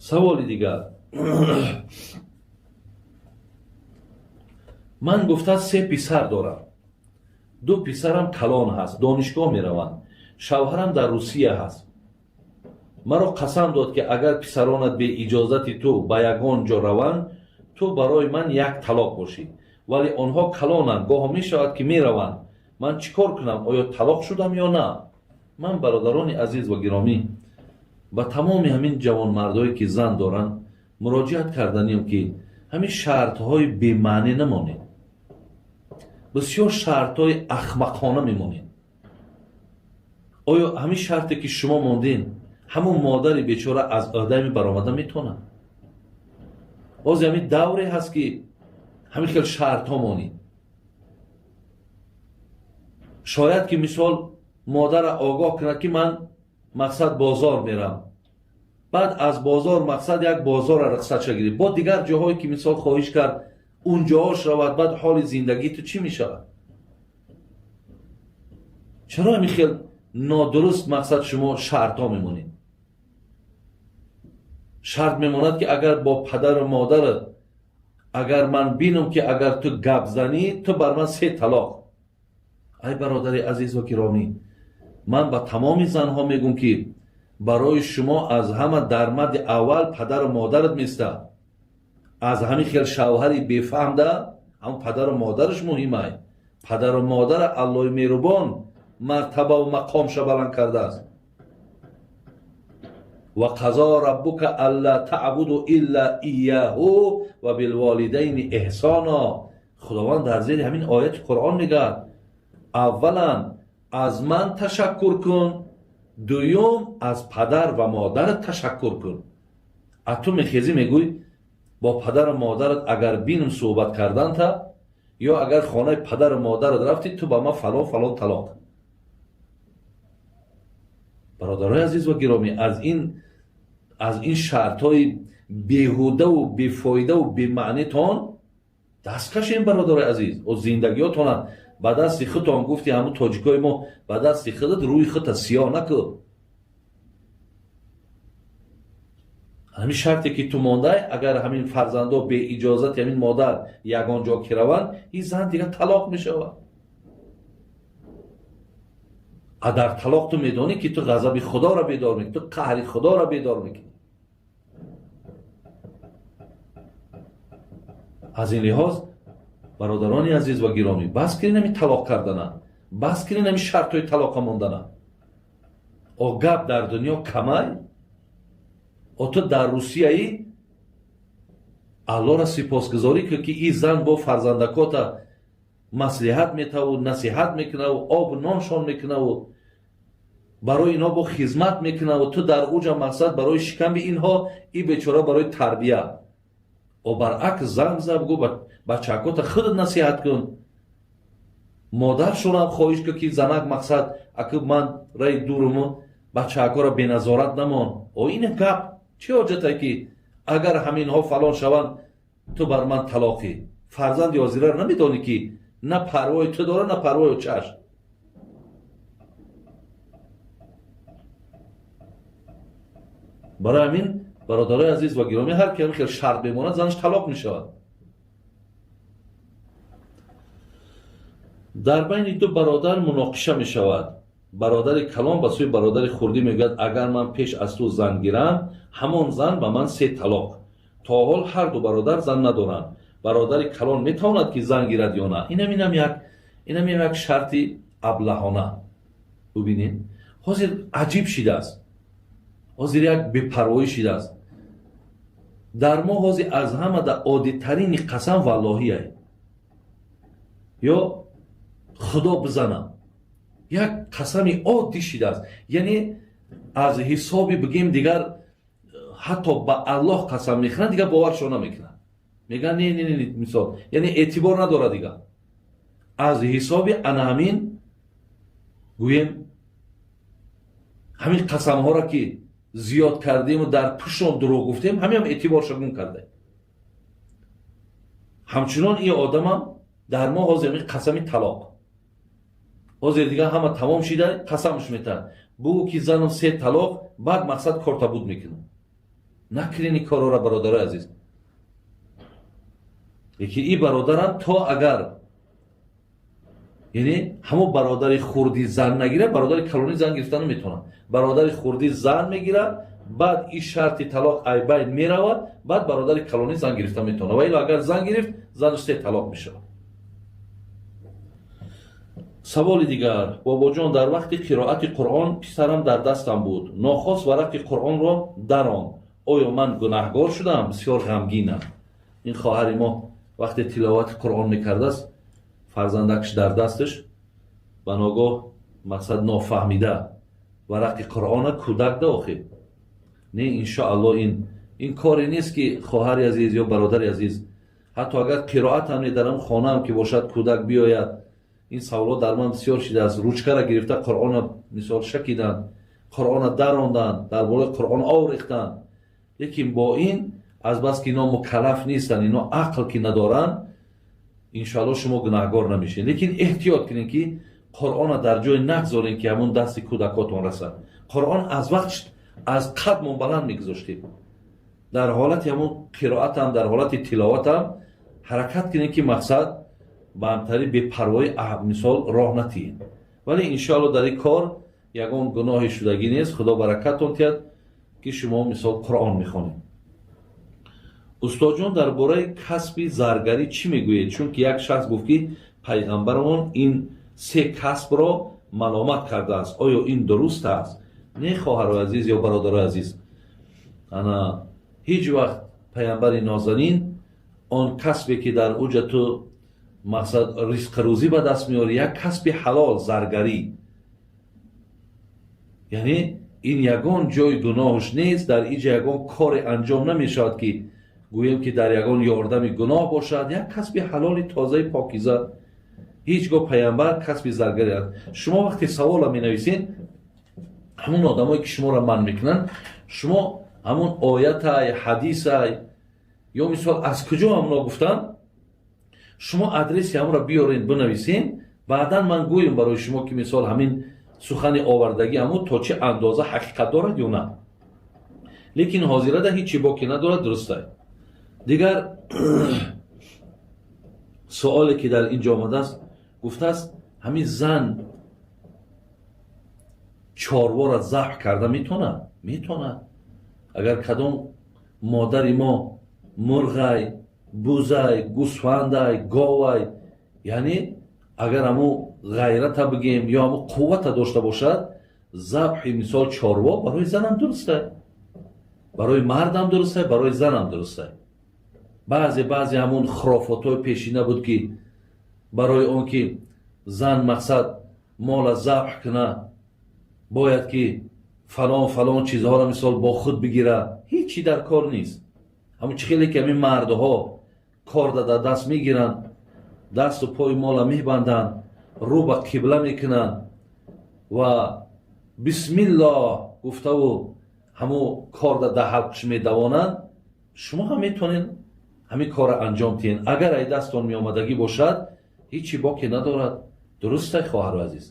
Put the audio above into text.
Саволи дигар. Ман, гуфта, се писар дорам, ду писарам калон ҳаст, донишгоҳ мераванд. Шавҳарам дар Русия ҳаст. Маро қасам дод, ки агар писаронат беиҷозати ту ба ягон ҷо раванд, ту барои ман як талоқ бошӣ. Вале онҳо калонанд, гоҳо мешавад, ки мераванд. Ман чӣ кор кунам? Оё талоқ шудам ё на? Ман, бародарони азиз ва гиромӣ, ба тамоми ҳамин ҷавонмардое, ки зан доранд, муроҷиат карданием, ки ҳамин шартҳои бемаънӣ намонед. Бисёр шартҳои ахмақона мемонед. Оё ҳамин шарте, ки шумо мондин, ҳамун модари бечора аз ӯҳдаи баромада метавонад? Ҳозир ҳамин давре ҳаст, ки ҳамин хел шартҳо монед. Шояд ки, мисол, модара огоҳ кунад, ки ман, мақсад, бозор мерам. Баъд аз бозор, мақсад, як бозора рухсатша гирифт, бо дигар ҷоҳое, ки, мисол, хоҳиш кард, он ҷоҳош равад. Баъд ҳоли зиндагии ту чӣ мешавад? Чаро ҳамин хел нодуруст, мақсад, шумо шартҳо мемонед? Шарт мемонад, ки агар бо падару модарат, агар ман бинам, ки агар ту гап занӣ, ту бар ман се талоқ. Ай бародари азизу гиромӣ, ман ба тамоми занҳо мегӯм, ки барои шумо аз ҳама дар мадди аввал падару модарат места. Аз ҳамин хел шавҳари бефаҳмда ҳам падару модараш муҳимай. Падару модара Аллоҳи меҳрубон мартабаву мақомша баланд кардааст. Ва қазо раббука алла таъбуду илла ияҳу ва билволидайни эҳсоно. Худованд дар зери ҳамин ояти Қуръон мегӯяд: аввалан аз ман ташаккур кун, дуюм аз падар ва модарат ташаккур кун. А ту мехезӣ, мегӯй: бо падару модарат агар бинам суҳбат карданта ё агар хонаи падару модарат рафтӣ, ту ба ман фалон фалон талоқ. Бародарои азиз ва гиромӣ, аз ин шартҳои беҳудаву бефоидаву бемаънитон даст кашем. Бародарои азиз, о зиндагиётона ба дасти худтон, гуфти ҳамун тоҷикои мо, ба дасти худат рӯи худта сиёҳ накун. Ҳамин шарте, ки ту мондай, агар ҳамин фарзандо беиҷозати ҳамин модар ягон ҷо ки раванд, ин зан дигар талоқ мешавад. А дар талоқ ту медонӣ, ки ту ғазаби Худоро бедор мекунӣ, ту қаҳри Худоро бедор мекунӣ. Аз ин лиҳоз, бародарони азиз ва гиромӣ, бас кунед ҳамин талоқ кардана, бас кунед ҳамин шартҳои талоқа мондана. О гап дар дунё камай. О ту дар Русияӣ, Аллоҳро сипосгузорӣ кун, ки ин зан бо фарзандакота маслиҳат метаву насиҳат мекунаву обу ноншон мекунаву барои инҳо бо хизмат мекунаву ту дар уҷа, мақсад, барои шиками инҳо, и бечора барои тарбия. О баръакс, занг зад, гӯ, бачаакота худат насиҳат кун, модаршонам хоҳиш кун, ки занак, мақсад, аку ман раи дуруму бачаакоро беназорат намон. О ин гап чӣ ҳоҷате, ки агар ҳаминҳо фалон шаванд, ту бар ман талоқӣ? Фарзанди ҳозираро намедонӣ, ки на парвои ту дора, на парвои очаш. Барои ҳамин, бародарои азиз ва гиромӣ, ҳар ки ҳамин хел шарт бемонад, занаш талоқ мешавад. Дар байни ду бародар муноқиша мешавад. Бародари калон ба сӯи бародари хурдӣ мегӯяд: агар ман пеш аз ту зан гирам, ҳамон зан ба ман се талоқ. То ҳол ҳар ду бародар зан надоранд. Бародари калон метавонад, ки зан гирад ё на? Инам як шарти аблаҳона. Бубинед, ҳозир аҷиб шидааст, ҳозир як бепарвоӣ шидааст дар мо. Ҳозир аз ҳамада оддитарини қасам валлоҳие ё Худо бизанам, як қасами оддӣ шидааст. Яъне аз ҳисоби бигем, дигар ҳатто ба Аллоҳ қасам мехӯранд, дигар боваршон намекунанд, мегӯянд: не, не, не. Мисол, яъне эътибор надорад дигар. Аз ҳисоби ана ҳамин, гӯем, ҳамин қасамҳоро, ки зиёд кардему дар пушон дурӯғ гуфтем, ҳамиам эътиборша гум кардаем. Ҳамчунон ин одамам дар мо ҳозир ҳамин қасами талоқ, ҳозир дигар ҳама тамом шида, қасамш метаҳад: бугӯ, ки занам се талоқ, баъд, мақсад, кортабуд мекунам. Накунед ин корора, бародарои азиз. Лекин ин бародарам то агар, яъне ҳамон бародари хурдӣ зан нагирад, бародари калонӣ зан гирифта наметавонад. Бародари хурдӣ зан мегирад, баъд ин шарти талоқ айбайн меравад, баъд бародари калонӣ зан гирифта метавонад. Ва ило агар зан гирифт, занаш се талоқ мешавад. Саволи дигар: бобоҷон, дар вақти қироати Қуръон писарам дар дастам буд, нохост варақи Қуръонро даронд. Оё ман гунаҳгор шудам? Бисёр ғамгинам. Ин хоҳари мо вақте тиловати Қуръон мекардааст, фарзандакш дар дасташ, ба ногоҳ, мақсад, нофаҳмида варақи Қуръона кӯдак да охир. Не, иншоалло, ин коре нест, ки хоҳари азиз ё бародари азиз, ҳатто агар қироатам не, дар ам хонаам ки бошад, кӯдак биёяд. Ин саволҳо дар ман бисёр шидааст. Ручкара гирифта, Қуръона, мисол, шакиданд, Қуръона даронданд, дар болои Қуръон ов рехтанд. Лекин бо ин, азбаски ино мукаллаф нестанд, ино ақл ки надоранд, иншоалло, шумо гунаҳгор намешед. Лекин эҳтиёт кунед, ки Қуръона дар ҷое нагзорем, ки ҳамон дасти кӯдакотон расад. Қуръон аз вақт аз қадмон баланд мегузоштем. Дар ҳолати ҳамон қироатам, дар ҳолати тиловатам ҳаракат кунем, ки, мақсад, ба ҳамтари бепарвоӣ, мисол, роҳ натиҳем. Вале иншоалло, дар ин кор ягон гуноҳи шудагӣ нест. Худо баракатон диҳад, ки шумо, мисол, Қуръон мехонед. Устодҷон, дар бораи касби заргарӣ чӣ мегӯед? Чунки як шахс гуфт, ки пайғамбарамон ин се касбро маломат кардааст. Оё ин дуруст аст? Не, хоҳарои азиз ё бародарои азиз, ана ҳеҷ вақт пайғамбари нозанин он касбе, ки дар уҷа ту, мақсад, ризқи рӯзӣ ба даст меорӣ, як касби ҳалол, заргарӣ, яъне ин ягон ҷои гуноҳш нест. Дар иҷа ягон коре анҷом намешавад, ки гӯем, ки дар ягон ёрдами гуноҳ бошад. Як касби ҳалоли тозаи покиза. Ҳеҷ гоҳ пайғамбар касби заргарӣ. Шумо вақте савола менависед, ҳамон одамое, ки шуморо манъ мекунанд, шумо ҳамон оятай, ҳадисай ё, мисол, аз куҷо ҳамоно гуфтанд, шумо адреси ҳамонро биёрен, бинависен. Баъдан ман гӯем барои шумо, ки, мисол, ҳамин сухани овардагӣ ҳамон то чӣ андоза ҳақиқат дорад ё на. Лекин ҳозирада ҳечи боке надорад, дурустай. Дигар суоле, ки дар ин ҷо омадааст, гуфтааст: ҳамин зан чорвора забҳ карда метавонад? Метавонад. Агар кадом модари мо мурғай, бузай, гӯсфандай, говай, яъне агар ҳамун ғайрата бигем ё ҳамун қуввата дошта бошад, забҳи, мисол, чорво барои занам дурустай, барои мардам дурустай, барои занам дурустай. Баъзе ҳамун хурофотҳои пешина буд, ки барои он ки зан, мақсад, мола забҳ куна, бояд ки фалон фалон чизҳоро, мисол, бо худ бигира. Ҳечи дар кор нест. Ҳамун чӣ хеле ки ҳамин мардҳо корда дар даст мегиранд, дасту пои мола мебанданд, рӯ ба қибла мекунанд ва бисмиллоҳ гуфтаву ҳамун корда дар ҳалқш медавонанд, шумо ҳам метавонед ҳамин корро анҷом диҳед, агар ай дастон меомадагӣ бошад. Ҳечи боке надорад, дурустай, хоҳару азиз.